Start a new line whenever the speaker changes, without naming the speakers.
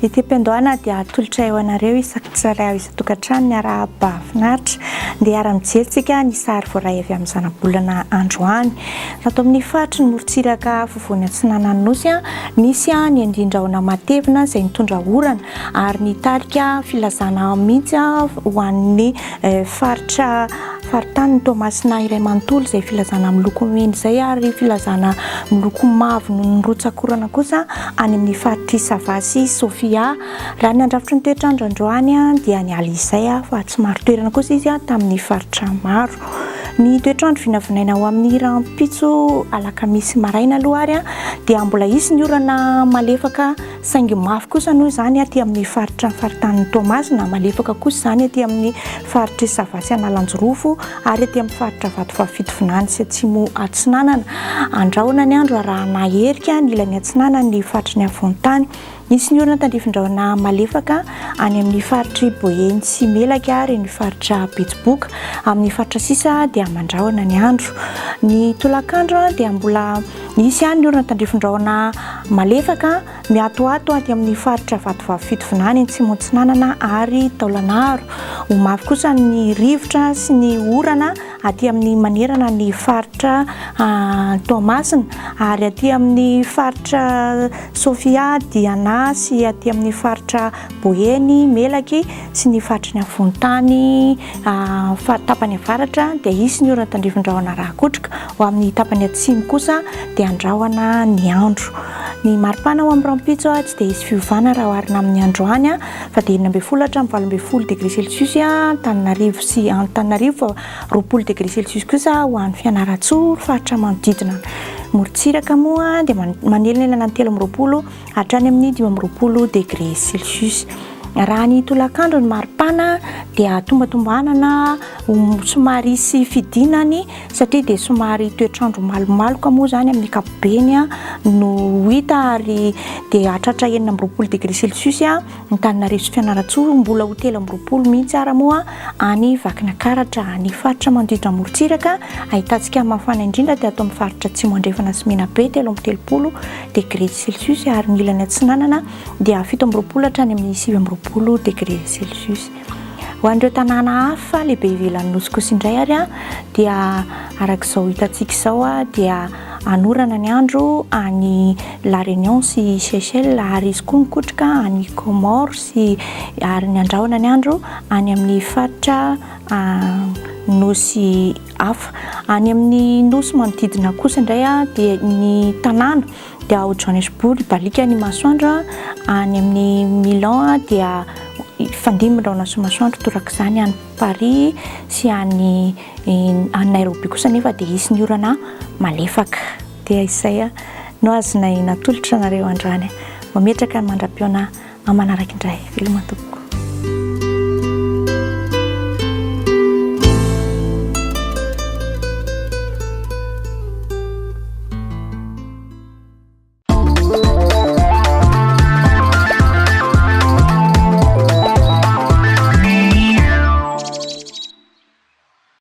Ety am-piandohana dia atolotray ho anareo isaky tsirairay avy isan-tokantrano ny arahaba finaritra. Ndeha hiara-mijery tsika ny sary voaray avy amin'ny zanabolana androany. Tato amin'ny faritry ny morontsiraka afovoany atsinanan'ny Nosy, nisy ny andian-drahona matevina izay nitondra orana ary nitarika filazana mihitsy ho an'ny faritra faritanin'i Toamasina iray manontolo izay filazana miloko mena izay ary filazana miloko mavo noho ny rotsak'orana kosa any amin'ny faritr'i Sava sy Sofia. Raha ny handrafitry ny toetr'andro androany dia niala izay fa tsy marin-toerana kosa izy tamin'ny faritra maro. Ny toetr'andro vinavinaina ho amin'ny rahampitso alakamisy maraina aloha ary dia mbola hisy ny orana malefaka Saingy mafy kosa noho izany aty amin'ny faritra faritanin'i Toamasina, malefaka kosa izany aty amin'ny faritr'i Sava sy Analanjirofo ary aty amin'ny faritra Vatovavy Fitovinany sy Atsimo Atsinanana. Andrahona ny andro arahana herika ny ilany atsinanan'ny faritry ny afovoan-tany. Nisy ny orana tandrifin-drahona malefaka any amin'ny faritr'i Boeny sy Melaky ary ny faritra Betsiboka. Amin'ny faritra sisa dia mandrahona ny andro. Ny tolakandro dia mbola Nisy ihany ny orana tandrifin-drahona malefaka miatoato aty amin'ny faritra Vatovavy Fitovinany, Atsimo Atsinanana ary Taolagnaro. Ho mafy kosa ny rivotra sy ny orana aty amin'ny manerana ny faritra Toamasina ary aty amin'ny faritra Sofia, Diana sy aty amin'ny faritra Boeny, Melaky sy ny faritry ny afovoan-tany tapany avaratra dia hisy ny orana tandrifin-drahona rahakotroka. Ho amin'ny tapany atsimo kosa dia andrahona ny andro. Ny maripana ho amin'ny rahampitso tsy dia hisy fiovana raha oharina amin'ny androany fa dia 16 hatramin'ny 18 degré celsius Antananarivo sy Antananarivo fa 20 degré celsius kosa ho an'i Fianarantsoa, faritra manodidina morontsiraka moa dia manelinelina ny 23 hatrany amin'ny 25 degré celsius. Raha ny tolakandro ny maripana dia tombatombanana ho somary hisy fidinany satria dia somary toetr'andro malomaloka moa izany amin'ny ankapobeny no ho hita ary dia hahatratra 26 degré celsius Antananarivo sy Fianarantsoa, mbola ho 23 mihitsy ara moa any Vakinakaratra. Ny faritra manodidina morontsiraka ahitantsika mafana indrindra dia ato amin'ny faritra Atsimo Andrefana sy Menabe 33 degré celsius ary ny ilany atsinanana dia 27 hatrany amin'ny 29 degré celsius. Ho an'ireo tanàna hafa lehibe ivelan'ny Nosy kosa indray ary dia araka izao hitantsika izao dia hanorana ny andro any La Réunion sy Seychelles ary hisy koa ny kotroka any Comores sy ary ny andrahona ny andro any amin'ny faritra Nosy hafa. Any amin'ny Nosy manodidina kosa indray dia ny tanàna dia ao Johannesburg baliaka ny masoandro, any amin'ny Milan dia hifandimby ny rahona sy masoandro, torak'izany any Paris sy any any Nairobi kosa nefa dia hisy ny orana malefaka. Dia izay no azonay natolotra anareo androany. Mametraka ny mandra-pihaona amin'ny manaraka indray. Veloma tompoko.